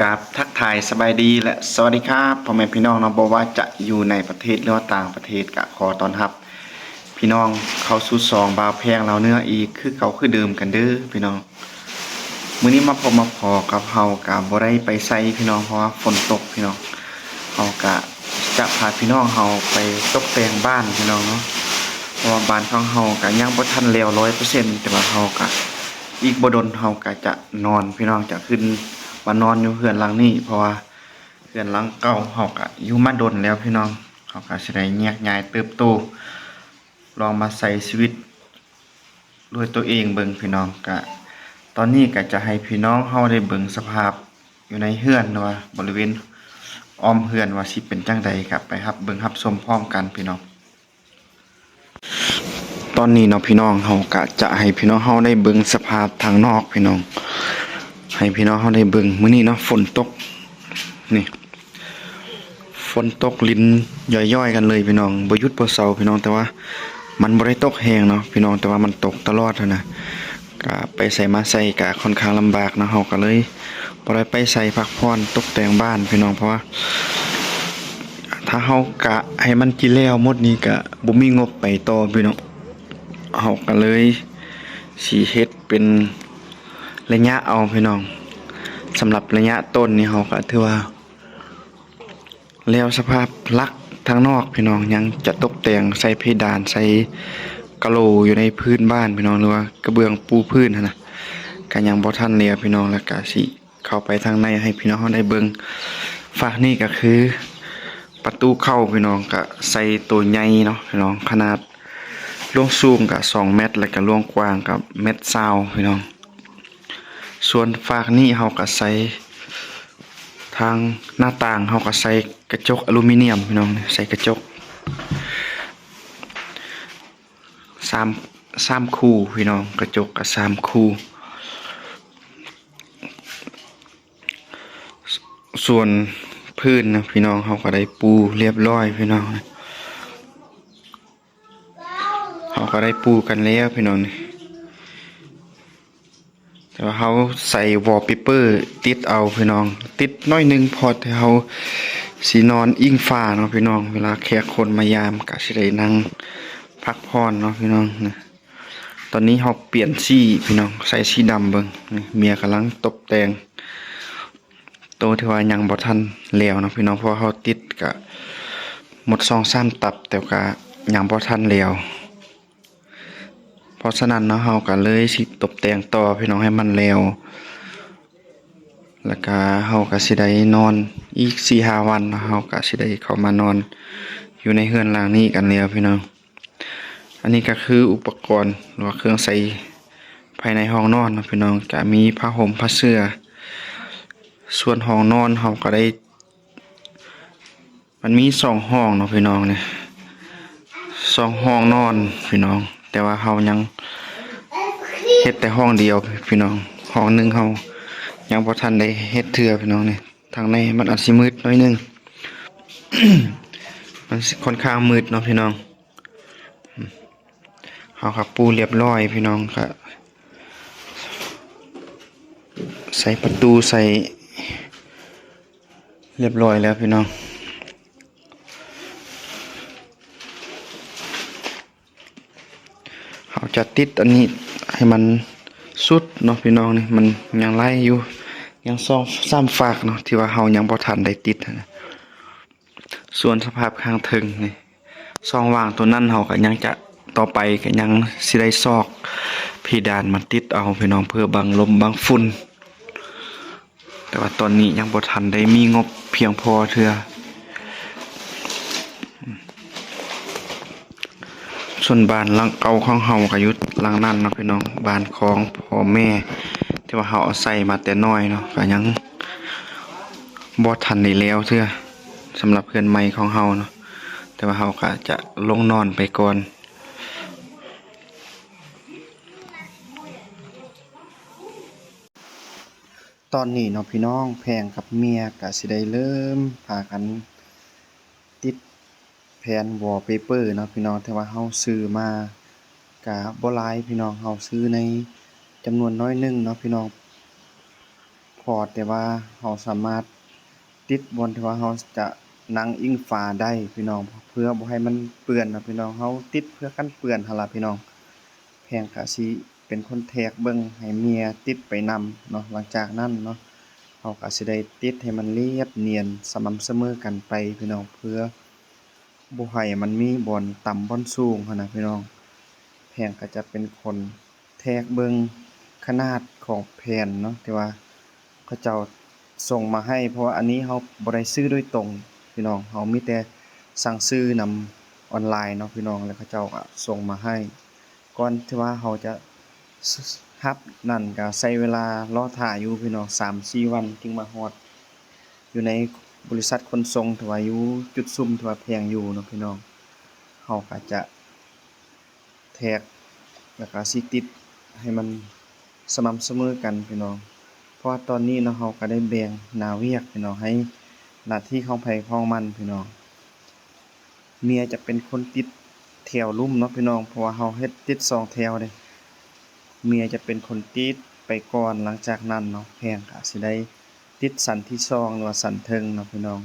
ກາບທັກທາຍສະບາຍດີ ແລະ ສະຫວັດດີຄັບ ພໍ່ແມ່ພີ່ນ້ອງເນາະ, ບໍ່ວ່າຈະຢູ່ໃນປະເທດ ຫຼືວ່າຕ່າງປະເທດ ກະຂໍຕ້ອນຮັບພີ່ນ້ອງເຂົ້າສູ່ຊ່ອງບ່າວແພງລາວເໜືອອີກຄືເກົ່າຄືເດີມກັນເດີພີ່ນ້ອງ. ມື້ນີ້ມາພົບມາພໍ້ກັບເຮົາກະບໍ່ໄດ້ໄປໃສພີ່ນ້ອງ ເພາະວ່າຝົນຕົກພີ່ນ້ອງ. ເຮົາກະຈະພາພີ່ນ້ອງເຮົາໄປຕົກແຕ່ງບ້ານພີ່ນ້ອງເນາະ, ເພາະວ່າບ້ານຂອງເຮົາກະຍັງບໍ່ທັນແລ້ວຮ້ອຍເປີເຊັນ, ແຕ່ວ່າເຮົາກະ ອີກບໍ່ດົນເຮົາກະຈະນອນພີ່ນ້ອງ, ຈະຂຶ້ນມານອນຢູ່ເຮືອນຫຼັງນີ້ ເພາະວ່າເຮືອນຫຼັງເກົ່າເຮົາກະຢູ່ມາດົນແລ້ວພີ່ນ້ອງ. ເຮົາກະຊິໄດ້ແຍກຍ້າຍເຕີບໂຕ ລອງມາໃຊ້ຊີວິດດ້ວຍຕົວເອງເບິ່ງພີ່ນ້ອງ. ກະຕອນນີ້ກະຈະໃຫ້ພີ່ນ້ອງເຮົາໄດ້ເບິ່ງສະພາບຢູ່ໃນເຮືອນ ຫຼືວ່າບໍລິເວນອ້ອມເຮືອນວ່າຊິເປັນຈັ່ງໃດ, ກະໄປຮັບເບິ່ງຮັບຊົມພ້ອມກັນພີ່ນ້ອງ. ຕອນນີ້ເນາະພີ່ນ້ອງ ເຮົາກະຈະໃຫ້ພີ່ນ້ອງເຮົາໄດ້ເບິ່ງສະພາບທາງນອກພີ່ນ້ອງ, ໃຫ້ພີ່ນ້ອງເຮົາໄດ້ເບິ່ງ. ມື້ນີ້ເນາະຝົນຕົກ ນີ້ ຝົນຕົກລິນຍ້ອຍໆກັນເລີຍພີ່ນ້ອງ, ບໍ່ຢຸດບໍ່ເຊົາພີ່ນ້ອງ. ແຕ່ວ່າມັນບໍ່ໄດ້ຕົກແຮງເນາະພີ່ນ້ອງ, ແຕ່ວ່າມັນຕົກຕະຫຼອດຫັ້ນນະ, ກະໄປໃສມາໃສກະຄ່ອນຂ້າງລຳບາກເນາະ. ເຮົາກະເລີຍ ບໍ່ໄດ້ໄປໃສ ພັກຜ່ອນຕົກແຕ່ງບ້ານພີ່ນ້ອງ, ເພາະວ່າຖ້າເຮົາກະໃຫ້ມັນຈິແລ້ວໝົດນີ້ກະບໍ່ມີງົບໄປຕໍ່ພີ່ນ້ອງ. ເຮົາກະເລີຍຊິເຮັດເປັນໄລຍະເອົາພີ່ນ້ອງ. ສຳລັບໄລຍະຕົ້ນນີ້ເຮົາກະຖືວ່າ ແລ້ວສະພາບຫຼັກທາງນອກພີ່ນ້ອງ, ຍັງຈະຕົກແຕ່ງໃສ່ເພດານ ໃສ່ກະໂຫຼຢູ່ໃນພື້ນບ້ານພີ່ນ້ອງ ຫຼືວ່າກະເບື້ອງປູພື້ນຫັ້ນນະ, ກະຍັງບໍ່ທັນແລ້ວພີ່ນ້ອງ. ແລ້ວກະຊິເຂົ້າໄປທາງໃນໃຫ້ພີ່ນ້ອງເຮົາໄດ້ເບິ່ງ. ຟາກນີ້ກະຄືປະຕູເຂົ້າພີ່ນ້ອງ, ກະໃສ່ໂຕໃຫຍ່ເນາະພີ່ນ້ອງ, ຂະໜາດລວງສູງກະສອງແມັດ ແລ້ວກະລວງກວ້າງກະແມັດຊາວພີ່ນ້ອງ. ສ່ວນຟາກນີ້ເຮົາກະໃສ່ທາງໜ້າຕ່າງ, ເຮົາກະໃສ່ກະຈົກອາລູມີນຽມພີ່ນ້ອງ, ໃສ່ກະຈົກສາມ ສາມຄູ່ພີ່ນ້ອງ, ກະຈົກກະສາມຄູ່. ສ- ສ່ວນພື້ນນະພີ່ນ້ອງ ເຮົາກະໄດ້ປູລຽບຮ້ອຍພີ່ນ້ອງ. ເຮົາກະໄດ້ປູກັນແລ້ວພີ່ນ້ອງນີ້, ແຕ່ວ່າເຮົາໃສ່ວໍເປເປີຕິດເອົາພີ່ນ້ອງ, ຕິດໜ້ອຍໜຶ່ງ ເພາະແຕ່ເຮົາຊິນອນອີງຝາເນາະພີ່ນ້ອງ. ເວລາແຂກຄົນມາຢາມກະຊິໄດ້ນັ່ງພັກຜ່ອນເນາະພີ່ນ້ອງ. ຕອນນີ້ເຮົາປ່ຽນສີພີ່ນ້ອງ, ໃສ່ສີດຳເບິ່ງ. ນີ້ ເມຍກຳລັງຕົບແຕ່ງ ໂຕທີ່ວ່າຍັງບໍ່ທັນແລ້ວເນາະພີ່ນ້ອງ, ເພາະວ່າເຮົາຕິດກະໝົດສອງສາມຕັບ ແຕ່ກະຍັງບໍ່ທັນແລ້ວ. ເພາະສະນັ້ນເນາະ ເຮົາກະເລີຍຊິຕົບແຕ່ງຕໍ່ພີ່ນ້ອງໃຫ້ມັນແລ້ວ, ແລ້ວກະເຮົາກະຊິໄດ້ນອນອີກສີ່ຫ້າວັນເນາະ, ເຮົາກະຊິໄດ້ເຂົ້າມານອນຢູ່ໃນເຮືອນຫຼັງນີ້ກັນແລ້ວພີ່ນ້ອງ. ອັນນີ້ກະຄືອຸປະກອນ ຫຼືວ່າເຄື່ອງໃຊ້ພາຍໃນຫ້ອງນອນເນາະພີ່ນ້ອງ, ກະມີຜ້າຫົ່ມຜ້າເສື່ອ. ສ່ວນຫ້ອງນອນເຮົາກະໄດ້ ມັນມີສອງຫ້ອງເນາະພີ່ນ້ອງນີ້, ສອງຫ້ອງນອນພີ່ນ້ອງ, ແຕ່ວ່າເຮົາຍັງເຮັດແຕ່ຫ້ອງດຽວພີ່ນ້ອງ, ຫ້ອງໜຶ່ງເຮົາຍັງບໍ່ທັນໄດ້ເຮັດເທື່ອພີ່ນ້ອງນີ້. ທາງໃນມັນອາດຊິມືດໜ້ອຍໜຶ່ງ, ມັນຊິຄ່ອນຂ້າງມືດເນາະພີ່ນ້ອງ. ເຮົາກະປູລຽບຮ້ອຍພີ່ນ້ອງ, ກະໃສ່ປະຕູ ໃສ່ລຽບຮ້ອຍແລ້ວພີ່ນ້ອງ. ເຮົາຈະຕິດອັນນີ້ໃຫ້ມັນສຸດເນາະພີ່ນ້ອງ, ນີ້ມັນຍັງໄລ່ຢູ່ ຍັງສອງສາມຟາກເນາະ ທີ່ວ່າເຮົາຍັງບໍ່ທັນໄດ້ຕິດຫັ້ນນະ. ສ່ວນສະພາບຂ້າງເທິງນີ້ ຊ່ອງວ່າງໂຕນັ້ນເຮົາກະຍັງຈະ ຕໍ່ໄປກະຍັງຊິໄດ້ຊອກເພດານມາຕິດເອົາພີ່ນ້ອງ ເພື່ອບັງລົມບັງຝຸ່ນ, ແຕ່ວ່າຕອນນີ້ຍັງບໍ່ທັນໄດ້ມີງົບພຽງພໍເທື່ອ. ສ່ວນບ້ານຫຼັງເກົ່າຂອງເຮົາກະຢູ່ຫຼັງນັ້ນເນາະພີ່ນ້ອງ, ບ້ານຂອງພໍ່ແມ່ ທີ່ວ່າເຮົາອາໄສມາແຕ່ນ້ອຍເນາະ, ກະຍັງບໍ່ທັນໄດ້ແລ້ວເທື່ອ ສຳລັບເຮືອນໃໝ່ຂອງເຮົາເນາະ, ແຕ່ວ່າເຮົາກະຈະລົງນອນໄປກ່ອນ. ຕອນນີ້ເນາະພີ່ນ້ອງ, ແພງກັບເມຍກະຊິໄດ້ເລີ່ມພາກັນຕິດແຜ່ນວໍເປເປີເນາະພີ່ນ້ອງ, ແຕ່ວ່າເຮົາຊື້ມາກະບໍ່ຫຼາຍພີ່ນ້ອງ, ເຮົາຊື້ໃນຈຳນວນໜ້ອຍໜຶ່ງເນາະພີ່ນ້ອງ, ເພ ພໍແຕ່ວ່າເຮົາສາມາດຕິດບ່ອນທີ່ວ່າເຮົາຈະນັ່ງອີງຝາໄດ້ພີ່ນ້ອງ ເພື່ອບໍ່ໃຫ້ມັນເປື້ອນເນາະພີ່ນ້ອງ. ເຮົາຕິດເພື່ອກັນເປື້ອນຫັ້ນລະພີ່ນ້ອງ. ແພງກະຊິເປັນຄົນແທກເບິ່ງໃຫ້ເມຍຕິດໄປນຳເນາະ. ຫຼັງຈາກນັ້ນເນາະ ເຮົາກະຊິໄດ້ຕິດໃຫ້ມັນລຽບນຽນສະໝ່ຳສະເໝີກັນໄປພີ່ນ້ອງ ເພື່ອບໍ່ໃຫ້ມັນມີບ່ອນຕ່ຳບ່ອນສູງຫັ້ນນະພີ່ນ້ອງ. ແພງກະຈະເປັນຄົນ ແທກເບິ່ງຂະໜາດຂອງແຜ່ນເນາະ ທີ່ວ່າເຂົາເຈົ້າສົ່ງມາໃຫ້ ເພາະວ່າອັນນີ້ເຮົາບໍ່ໄດ້ຊື້ໂດຍຕົງພີ່ນ້ອງ ເຮົາມີແຕ່ສັ່ງຊື້ນຳອອນລາຍເນາະພີ່ນ້ອງ ແລ້ວເຂົາເຈົ້າກະສົ່ງມາໃຫ້. ກ່ອນທີ່ວ່າເຮົາຈະ ສ- ຮັບນັ້ນກະໃຊ້ເວລາລໍຖ້າຢູ່ພີ່ນ້ອງ ສາມສີ່ວັນຈຶ່ງມາຮອດ ຢູ່ໃນບໍລິສັດຂົນສົ່ງ ທີ່ວ່າຢູ່ຈຸດຊຸມທີ່ວ່າແພງຢູ່ເນາະພີ່ນ້ອງ. ເຮົາກະຈະ ແທກ ແລ້ວກະຊິຕິດໃຫ້ມັນສະໝ່ຳສະເໝີກັນພີ່ນ້ອງ. ເພາະວ່າຕອນນີ້ເນາະ ເຮົາກະໄດ້ແບ່ງໜ້າວຽກພີ່ນ້ອງ ໃຫ້ໜ້າທີ່ຂອງໃຜຂອງມັນພີ່ນ້ອງ. ເມຍຈະເປັນຄົນຕິດແຖວລຸ່ມເນາະພີ່ນ້ອງ ເພາະວ່າເຮົາເຮັດຕິດສອງແຖວເດ້. ເມຍຈະເປັນຄົນຕິດໄປກ່ອນ ຫຼັງຈາກນັ້ນເນາະ ແພງກະຊິໄດ້ຕິດຊັ້ນທີສອງ ຫຼືວ່າຊັ້ນເທິງເນາະພີ່ນ້ອງ.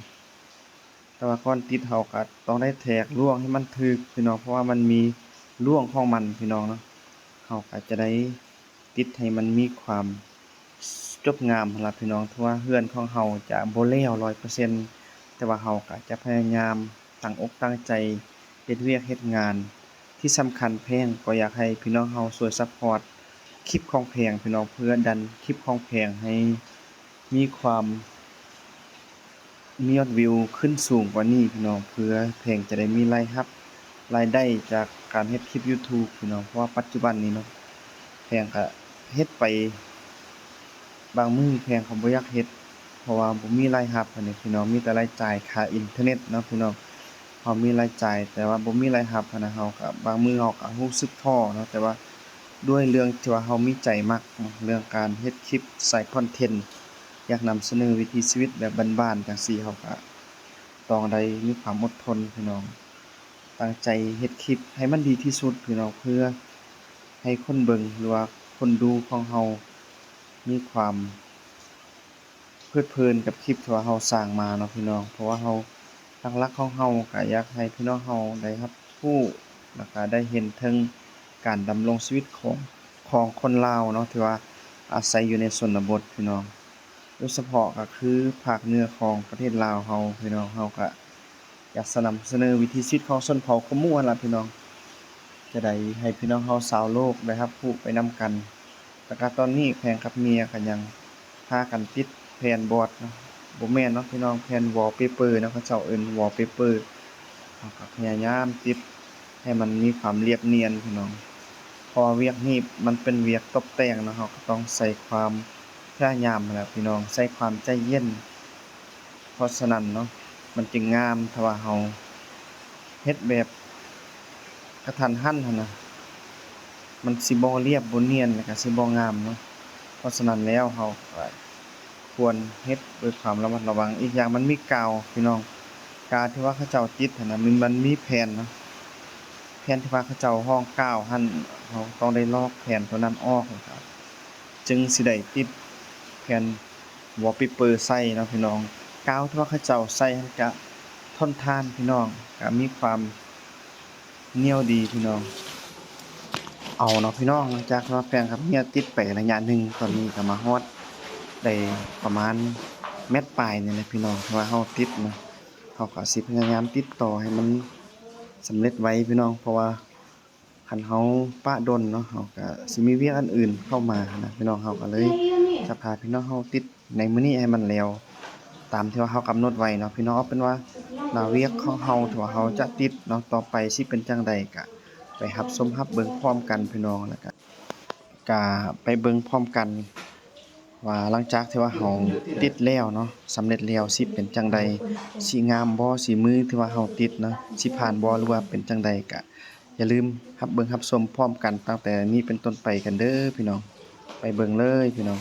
ແຕ່ວ່າກ່ອນຕິດເຮົາກະຕ້ອງໄດ້ແທກລ່ວງໃຫ້ມັນຖືກພີ່ນ້ອງ ເພາະວ່າມັນມີລ່ວງຂອງມັນພີ່ນ້ອງເນາະ. ເຮົາກະຈະໄດ້ຕິດໃຫ້ມັນມີຄວາມຈົບງາມຫັ້ນລະພີ່ນ້ອງ. ເຖິງວ່າເຮືອນຂອງເຮົາຈະບໍ່ແລ້ວຮ້ອຍເປີເຊັນ ແຕ່ວ່າເຮົາກະຈະພະຍາຍາມຕັ້ງອົກຕັ້ງໃຈເຮັດວຽກເຮັດງານ. ທີ່ສຳຄັນແພງກໍຢາກໃຫ້ພີ່ນ້ອງເຮົາຊ່ວຍຊັບພອດຄລິບຂອງແພງພີ່ນ້ອງ ເພື່ອດັນຄລິບຂອງແພງໃຫ້ມີຄວາມ ມີຍອດວິວຂຶ້ນສູງກວ່ານີ້ພີ່ນ້ອງ ເພື່ອແພງຈະໄດ້ມີລາຍຮັບລາຍໄດ້ຈາກການເຮັດຄລິບຢູທູບພີ່ນ້ອງ. ເພາະວ່າປັດຈຸບັນນີ້ເນາະ ແພງກະເຮັດໄປ ບາງມື້ແພງກະບໍ່ຢາກເຮັດ ເພາະວ່າບໍ່ມີລາຍຮັບຫັ້ນເດພີ່ນ້ອງ ມີແຕ່ລາຍຈ່າຍຄ່າອິນເຕີເນັດເນາະພີ່ນ້ອງ. ເຮົາມີລາຍຈ່າຍແຕ່ວ່າບໍ່ມີລາຍຮັບຫັ້ນນະ ເຮົາກະ ບາງມື້ເຮົາກະຮູ້ສຶກທໍ້ເນາະ ແຕ່ວ່າດ້ວຍເລື່ອງທີ່ວ່າເຮົາມີໃຈມັກເນາະ ເລື່ອງການເຮັດຄລິບສາຍຄອນເທັນ ຢາກນຳສະເໜີວິຖີຊີວິດແບບບ້ານໆ ຈັ່ງຊີ້ ເຮົາກະຕ້ອງໄດ້ມີຄວາມອົດທົນພີ່ນ້ອງ ຕັ້ງໃຈເຮັດຄລິບໃຫ້ມັນດີທີ່ສຸດພີ່ນ້ອງ ເພື່ອໃຫ້ຄົນເບິ່ງ ຫຼືວ່າຄົນດູຂອງເຮົາມີຄວາມ ເພີດເພີນກັບຄລິບທີ່ວ່າເຮົາສ້າງມາເນາະພີ່ນ້ອງ. ເພາະວ່າເຮົາ ຫຼັກໆຂອງເຮົາກະຢາກໃຫ້ພີ່ນ້ອງເຮົາໄດ້ຮັບຮູ້ ແລ້ວກະໄດ້ເຫັນເຖິງການດຳລົງຊີວິດຂອງ ຂອງຄົນລາວເນາະ ທີ່ວ່າອາໄສຢູ່ໃນຊົນນະບົດພີ່ນ້ອງ ໂດຍສະເພາະກະຄືພາກເໜືອຂອງປະເທດລາວເຮົາພີ່ນ້ອງ. ເຮົາກະ ຢາກສະນຳສະເໜີວິຖີຊີວິດຂອງຊົນເຜົ່າຂະມຸຫັ້ນລະພີ່ນ້ອງ ຈະໄດ້ໃຫ້ພີ່ນ້ອງເຮົາຊາວໂລກໄດ້ຮັບຮູ້ໄປນຳກັນ. ແລ້ວກະຕອນນີ້ແພງກັບເມຍກະຍັງພາກັນຕິດແຜ່ນບອດເນາະ ບໍ່ແມ່ນເນາະພີ່ນ້ອງ ແຜ່ນວໍເປເປີເນາະ ເຂົາເຈົ້າເອີ້ນວໍເປເປີ. ເຮົາກະພະຍາຍາມຕິດໃຫ້ມັນມີຄວາມລຽບນຽນພີ່ນ້ອງ ເພາະວ່າວຽກນີ້ມັນເປັນວຽກຕົບແຕ່ງເນາະ ເຮົາກະຕ້ອງໃຊ້ຄວາມພະຍາຍາມຫັ້ນລະພີ່ນ້ອງ ໃຊ້ຄວາມໃຈເຢັນ. ເພາະສະນັ້ນເນາະ ມັນຈຶ່ງງາມ ຖ້າວ່າເຮົາເຮັດແບບກະທັນຫັນຫັ້ນນະ ມັນຊິບໍ່ລຽບບໍ່ນຽນ ແລ້ວກະຊິບໍ່ງາມເນາະ. ເພາະສະນັ້ນແລ້ວ ເຮົາກະຄວນເຮັດດ້ວຍຄວາມລະມັດລະວັງ. ອີກຢ່າງມັນມີກາວພີ່ນ້ອງ ກາວທີ່ວ່າເຂົາເຈົ້າຕິດຫັ້ນນະ ມັນ ມັນມີແຜ່ນເນາະ ແຜ່ນທີ່ວ່າເຂົາເຈົ້າຫ້ອງກາວຫັ້ນ ເຮົາຕ້ອງໄດ້ລອກແຜ່ນໂຕນັ້ນອອກ ແລ້ວກະຈຶ່ງຊິໄດ້ຕິດແຜ່ນ ວໍເປເປີໃສ່ເນາະພີ່ນ້ອງ. ກາວທີ່ວ່າເຂົາເຈົ້າໃສ່ຫັ້ນກະທົນທານພີ່ນ້ອງ ກະມີຄວາມໜຽວດີພີ່ນ້ອງ. ເອົາເນາະພີ່ນ້ອງ ຫຼັງຈາກທີ່ວ່າແພງກັບເມຍຕິດໄປໄລຍະໜຶ່ງ ຕອນນີ້ກະມາຮອດໄດ້ປະມານແມັດປາຍນີ້ແຫຼະພີ່ນ້ອງ ທີ່ວ່າເຮົາຕິດເນາະ. ເຮົາກະຊິພະຍາຍາມຕິດຕໍ່ໃຫ້ມັນສຳເລັດໄວພີ່ນ້ອງ ເພາະວ່າ ຄັນເຮົາປະດົນເນາະ ເຮົາກະຊິມີວຽກອັນອື່ນເຂົ້າມາຫັ້ນນະພີ່ນ້ອງ. ເຮົາກະເລີຍຈະພາພີ່ນ້ອງເຮົາຕິດໃນມື້ນີ້ໃຫ້ມັນແລ້ວ ຕາມທີ່ວ່າເຮົາກຳນົດໄວ້ເນາະພີ່ນ້ອງ. ເອົາເປັນວ່າໜ້າວຽກຂອງເຮົາທີ່ວ່າເຮົາຈະຕິດເນາະ ຕໍ່ໄປຊິເປັນຈັ່ງໃດ ກະໄປຮັບຊົມຮັບເບິ່ງພ້ອມກັນພີ່ນ້ອງ. ແລ້ວກະ ກະໄປເບິ່ງພ້ອມກັນວ່າ ຫຼັງຈາກທີ່ວ່າເຮົາຕິດແລ້ວເນາະ ສຳເລັດແລ້ວ ຊິເປັນຈັ່ງໃດ ຊິງາມບໍ່ ສີມືທີ່ວ່າເຮົາຕິດເນາະ ຊິຜ່ານບໍ່ ຫຼືວ່າເປັນຈັ່ງໃດ ກະ ຢ່າລືມຮັບເບິ່ງຮັບຊົມພ້ອມກັນຕັ້ງແຕ່ນີ້ເປັນຕົ້ນໄປກັນເດີພີ່ນ້ອງ. ໄປເບິ່ງເລີຍພີ່ນ້ອງ.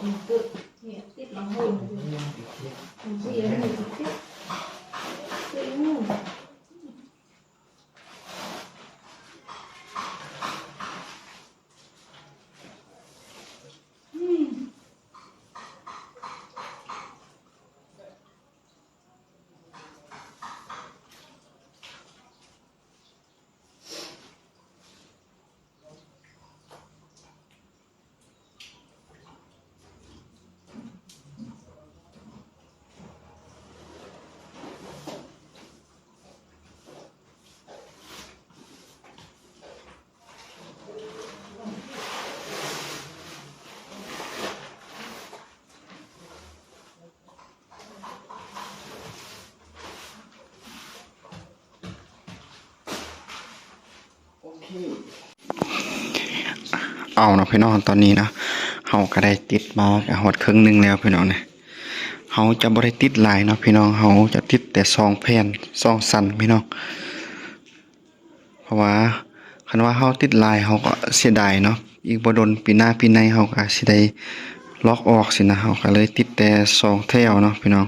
ມັນເກີດ ເນຍ ຕິດລຳໂພງຢູ່ ມັນເສຍ ມັນຕິດ ຕິດຢູ່. ເອົາເນາະພີ່ນ້ອງ ຕອນນີ້ເນາະ ເຮົາກໍໄດ້ຕິດມາຮອດເຄິ່ງໜຶ່ງແລ້ວພີ່ນ້ອງນະ. ເຮົາຈະບໍ່ໄດ້ຕິດຫຼາຍເນາະພີ່ນ້ອງ ເຮົາຈະຕິດແຕ່ສອງແຜ່ນ ສອງຊັ້ນພີ່ນ້ອງ ເພາະວ່າ ຄັນວ່າເຮົາຕິດຫຼາຍເຮົາກໍເສຍດາຍເນາະ, ອີກບໍ່ດົນປີໜ້າປີໃນເຮົາກໍຊິໄດ້ລອກອອກຊີ້ນະ. ເຮົາກໍເລີຍຕິດແຕ່ສອງແຖວເນາະພີ່ນ້ອງ,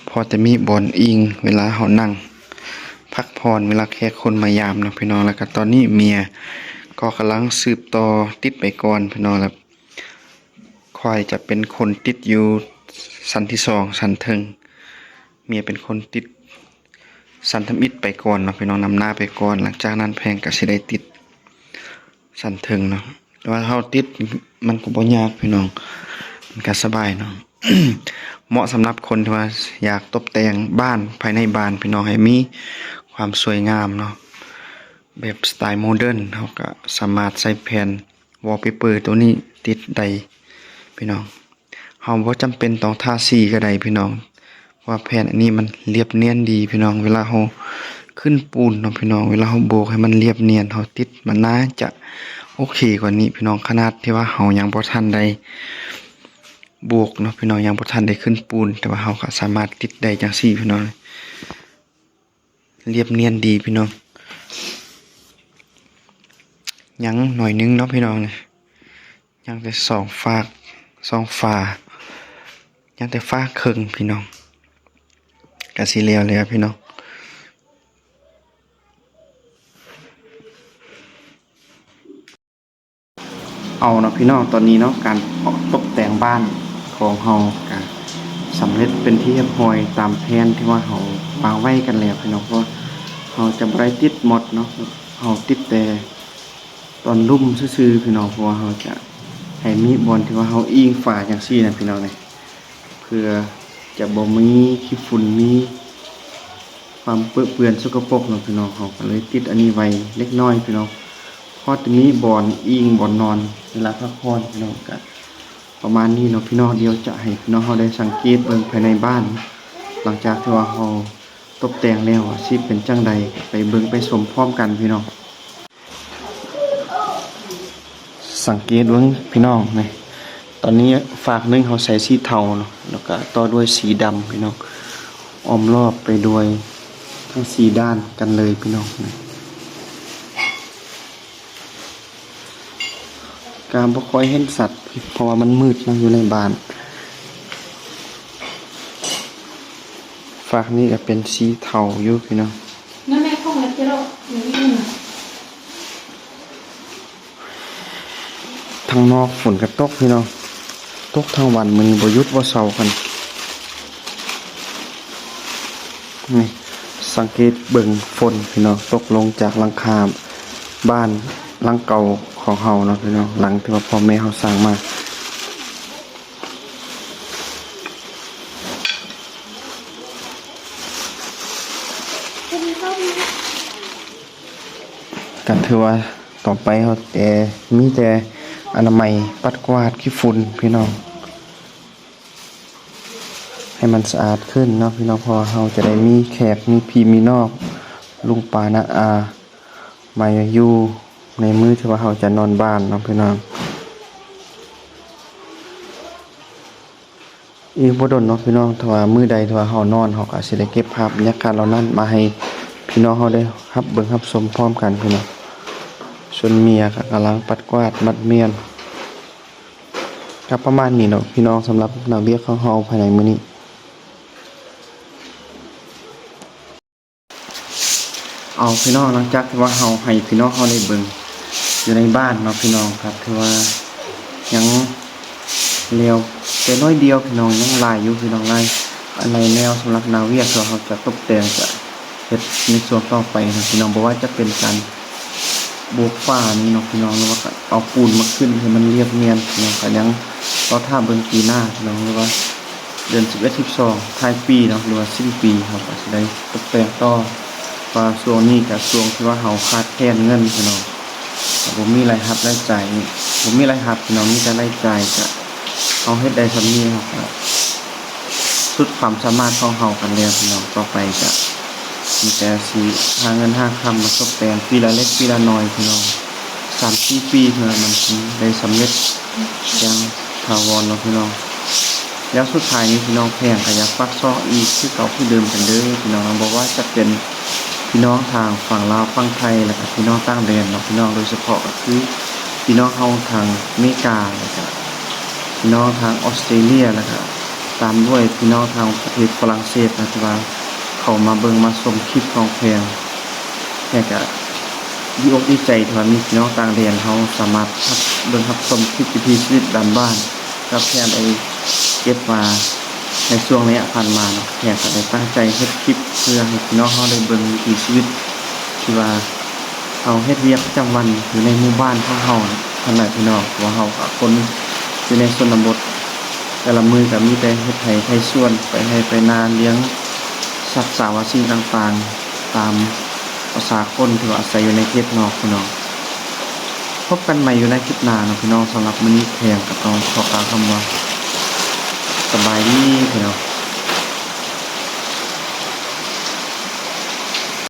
ພໍແຕ່ມີບ່ອນອີງເວລາເຮົານັ່ງພັກຜ່ອນ ເວລາແຂກຄົນມາຢາມເນາະພີ່ນ້ອງ. ແລ້ວກໍຕອນນີ້ເມຍກໍກຳລັງສືບຕໍ່ຕິດໄປກ່ອນພີ່ນ້ອງ, ແລ້ວຂ້ອຍຈະເປັນຄົນຕິດຢູ່ຊັ້ນທີສອງ ຊັ້ນເທິງ, ເມຍເປັນຄົນຕິດຊັ້ນທຳອິດໄປກ່ອນເນາະພີ່ນ້ອງ, ນຳໜ້າໄປກ່ອນ. ຫຼັງຈາກນັ້ນແພງກໍຊິໄດ້ຕິດ ຊັ້ນເທິງເນາະ. ແຕ່ວ່າເຮົາຕິດມັນກໍບໍ່ຍາກພີ່ນ້ອງ, ມັນກໍສະບາຍເນາະ. ເໝາະສຳລັບຄົນທີ່ວ່າຢາກຕົບແຕ່ງບ້ານ, ພາຍໃນບ້ານພີ່ນ້ອງ ໃຫ້ມີຄວາມສວຍງາມເນາະ, ແບບສະໄຕໂມເດີນ. ເຮົາກໍສາມາດໃຊ້ແຜ່ນ wallpaper ໂຕນີ້ຕິດໄດ້ພີ່ນ້ອງ. ເຮົາບໍ່ຈຳເປັນຕ້ອງທາສີກໍໄດ້ພີ່ນ້ອງ, ເພາະວ່າແຜ່ນອັນນີ້ມັນລຽບນຽນດີພີ່ນ້ອງ. ເວລາເຮົາຂຶ້ນປູນເນາະພີ່ນ້ອງ, ເວລາເຮົາໂບກໃຫ້ມັນລຽບນຽນ, ເຮົາຕິດ, ມັນໜ້າຈະໂອເຄກວ່ານີ້ພີ່ນ້ອງ. ຂະໜາດທີ່ວ່າເຮົາຍັງບໍ່ທັນໄດ້ໂບກເນາະພີ່ນ້ອງ, ຍັງບໍ່ທັນໄດ້ຂຶ້ນປູນ, ແຕ່ວ່າເຮົາກໍສາມາດຕິດໄດ້ຈັ່ງຊີ້ພີ່ນ້ອງ. ລຽບນຽນດີພີ່ນ້ອງ. ຍັງໜ້ອຍໜຶ່ງເນາະພີ່ນ້ອງ, ຍັງແຕ່ສອງຟາກ ສອງຝາ, ຍັງແຕ່ຝາເຄິ່ງພີ່ນ້ອງ, ກະຊິແລ້ວແລ້ວພີ່ນ້ອງ. ເອົາເນາະພີ່ນ້ອງ, ຕອນນີ້ເນາະ ການຕົກແຕ່ງບ້ານຂອງເຮົາກະສຳເລັດເປັນທີ່ຮຽບຮ້ອຍຕາມແຜນທີ່ວ່າເຮົາວາງໄວ້ກັນແລ້ວພີ່ນ້ອງ. ເພາະວ່າເຮົາຈະບໍ່ໄດ້ຕິດໝົດເນາະ, ເຮົາຕິດແຕ່ຕອນລຸ່ມຊື່ໆພີ່ນ້ອງ, ເພາະວ່າເຮົາຈະໃຫ້ມີບ່ອນທີ່ວ່າເຮົາອີງຝາຈັ່ງຊີ້ນະພີ່ນ້ອງເອີຍ. ເພື່ອຈະບໍ່ມີຂີ້ຝຸ່ນ ມີຄວາມເປິເປື້ອນສົກກະປົກເນາະພີ່ນ້ອງ, ເຮົາກໍເລີຍຕິດອັນນີ້ໄວ້ເລັກນ້ອຍພີ່ນ້ອງ, ພໍຈະມີບ່ອນອີງບ່ອນນອນເວລາພັກຜ່ອນພີ່ນ້ອງ. ກະປະມານນີ້ເນາະພີ່ນ້ອງ, ດຽວຈະໃຫ້ພີ່ນ້ອງເຮົາໄດ້ສັງເກດເບິ່ງພາຍໃນບ້ານ ຫຼັງຈາກທີ່ວ່າເຮົາຕົບແຕ່ງແລ້ວຊິເປັນຈັ່ງໃດ, ໄປເບິ່ງໄປຊົມພ້ອມກັນພີ່ນ້ອງ. ສັງເກດເບິ່ງພີ່ນ້ອງນີ້, ຕອນນີ້ຟາກໜຶ່ງເຮົາໃສ່ສີເທົາເນາະ, ແລ້ວກະຕໍ່ດ້ວຍສີດຳພີ່ນ້ອງ, ອ້ອມລອບໄປດ້ວຍທັງສີ່ດ້ານກັນເລີຍພີ່ນ້ອງ. ກະບໍ່ຄ່ອຍເຫັນຊັດ ເພາະວ່າມັນມືດເນາະ ຢູ່ໃນບ້ານ. ຟາກນີ້ກະເປັນສີເທົາຢູ່ພີ່ນ້ອງ. ທາງນອກຝົນກະຕົກພີ່ນ້ອງ, ຕົກທັງວັນມື້ນີ້ ບໍ່ຢຸດບໍ່ເຊົາກັນ. ນີ້ ສັງເກດເບິ່ງຝົນພີ່ນ້ອງ, ຕົກລົງຈາກຫຼັງຄາບ້ານຫຼັງເກົ່າຂອງເຮົາເນາະພີ່ນ້ອງ, ຫຼັງທີ່ວ່າພໍ່ແມ່ເຮົາສ້າງມາ. ກະຖືວ່າຕໍ່ໄປເຮົາແຕ່ ມີແຕ່ອະນາໄມ ປັດກວາດຂີ້ຝຸ່ນພີ່ນ້ອງ, ໃຫ້ມັນສະອາດຂຶ້ນເນາະພີ່ນ້ອງ, ເພາະວ່າເຮົາຈະໄດ້ມີແຂກ ມີພີ່ມີນ້ອງ ລຸງປ້ານ້າອາ ມາຢູ່ໃນມື້ທີ່ວ່າເຮົາຈະນອນບ້ານເນາະພີ່ນ້ອງ. ອີກບໍ່ດົນເນາະພີ່ນ້ອງ, ຖ້າວ່າມື້ໃດທີ່ວ່າເຮົານອນ, ເຮົາກໍຊິໄດ້ເກັບພາບບັນຍາກາດເຫຼົ່ານັ້ນມາໃຫ້ພີ່ນ້ອງເຮົາໄດ້ຮັບເບິ່ງຮັບຊົມພ້ອມກັນພີ່ນ້ອງ. ສ່ວນເມຍກໍກຳລັງປັດກວາດມັດມ້ຽນ. ກໍປະມານນີ້ເນາະພີ່ນ້ອງ, ສຳລັບໜ້າວຽກຂອງເຮົາພາຍໃນມື້ນີ້. ເອົາພີ່ນ້ອງ, ຫຼັງຈາກທີ່ວ່າເຮົາໃຫ້ພີ່ນ້ອງເຮົາໄດ້ເບິ່ງຢູ່ໃນບ້ານເນາະພີ່ນ້ອງ, ກໍຖືວ່າຍັງແລ້ວແຕ່ໜ້ອຍດຽວພີ່ນ້ອງ, ຍັງຫຼາຍຢູ່ພີ່ນ້ອງ, ຫຼາຍອັນຫຼາຍແນວສຳລັບໜ້າວຽກທີ່ວ່າເຮົາຈະຕົບແຕ່ງ ຈະເຮັດໃນຊ່ວງຕໍ່ໄປເນາະພີ່ນ້ອງ. ບໍ່ວ່າຈະເປັນການໂບກຝານີ້ເນາະພີ່ນ້ອງ, ຫຼືວ່າການເອົາປູນມາຂຶ້ນໃຫ້ມັນລຽບນຽນພີ່ນ້ອງ, ກໍຍັງລໍຖ້າເບິ່ງປີໜ້າພີ່ນ້ອງ, ຫຼືວ່າ ເດືອນສິບເອັດ ສິບສອງ ທ້າຍປີເນາະ ຫຼືວ່າສິ້ນປີ ເຮົາກໍຊິໄດ້ຕົກແຕ່ງຕໍ່, ເພາະວ່າຊ່ວງນີ້ກໍຊ່ວງທີ່ວ່າເຮົາຂາດແຄນເງິນພີ່ນ້ອງ, ກໍບໍ່ມີລາຍຮັບລາຍຈ່າຍ, ບໍ່ມີລາຍຮັບພີ່ນ້ອງ ມີແຕ່ລາຍຈ່າຍ, ກໍເຮົາເຮັດໄດ້ສ່ຳນີ້ ເຮົາກໍສຸດຄວາມສາມາດຂອງເຮົາກັນແລ້ວພີ່ນ້ອງ. ຕໍ່ໄປກໍມີແຕ່ຊິຫາເງິນຫາຄຳມາຕົກແຕ່ງ ປີລະເລັກປີລະໜ້ອຍພີ່ນ້ອງ, ສາມສີ່ປີເທົ່ານັ້ນ ມັນຊິໄດ້ສຳເລັດຢ່າງຖາວອນເນາະພີ່ນ້ອງ. ແລ້ວສຸດທ້າຍນີ້ພີ່ນ້ອງ ແພງກໍຢາກຝາກຊອກອີກຄືເກົ່າຄືເດີມກັນເດີພີ່ນ້ອງ, ບໍ່ວ່າຈະເປັນ ພີ່ນ້ອງທາງຝັ່ງລາວຝັ່ງໄທ ແລະກະພີ່ນ້ອງຕ່າງແດນເນາະ ພີ່ນ້ອງ ໂດຍສະເພາະກະຄືພີ່ນ້ອງເຮົາທາງອາເມລິກາ ແລະກະພີ່ນ້ອງທາງອອສເຕຣເລຍ ແລະກະຕາມດ້ວຍພີ່ນ້ອງທາງປະເທດຝຣັ່ງເສດນະ ທີ່ວ່າເຂົ້າມາເບິ່ງມາຊົມຄລິບນ້ອງແພງ ແພງກະດີອົກດີໃຈທີ່ວ່າມີພີ່ນ້ອງຕ່າງແດນເຮົາສາມາດຮັບເບິ່ງຮັບຊົມຄລິບວິຖີຊີວິດຕາມບ້ານ ທີ່ແພງໄດ້ເກັບມາໃນຊ່ວງໄລຍະຜ່ານມາເນາະ ແພງກະໄດ້ຕັ້ງໃຈເຮັດຄລິບເພື່ອໃຫ້ພີ່ນ້ອງເຮົາໄດ້ເບິ່ງວິຖີຊີວິດ ທີ່ວ່າເຮົາເຮັດວຽກປະຈຳວັນຢູ່ໃນໝູ່ບ້ານຂອງເຮົາຫັ້ນແຫຼະພີ່ນ້ອງ ເພາະວ່າເຮົາກະຄົນຢູ່ໃນຊົນນະບົດ ແຕ່ລະມື້ກະມີແຕ່ເຮັດໄຮ່ໄຖສວນ ໄປໄຮ່ໄປນາ ລ້ຽງສັດສາວາສິ່ງຕ່າງໆ ຕາມພາສາຄົນທີ່ວ່າອາໄສຢູ່ໃນເຂດນອກພີ່ນ້ອງ. ພົບກັນໃໝ່ຢູ່ໃນຄລິບໜ້າເນາະພີ່ນ້ອງ ສຳລັບມື້ນີ້ແພງກະຕ້ອງຂໍກ່າວຄຳວ່າ ສະບາຍດີພີ່ນ້ອງ.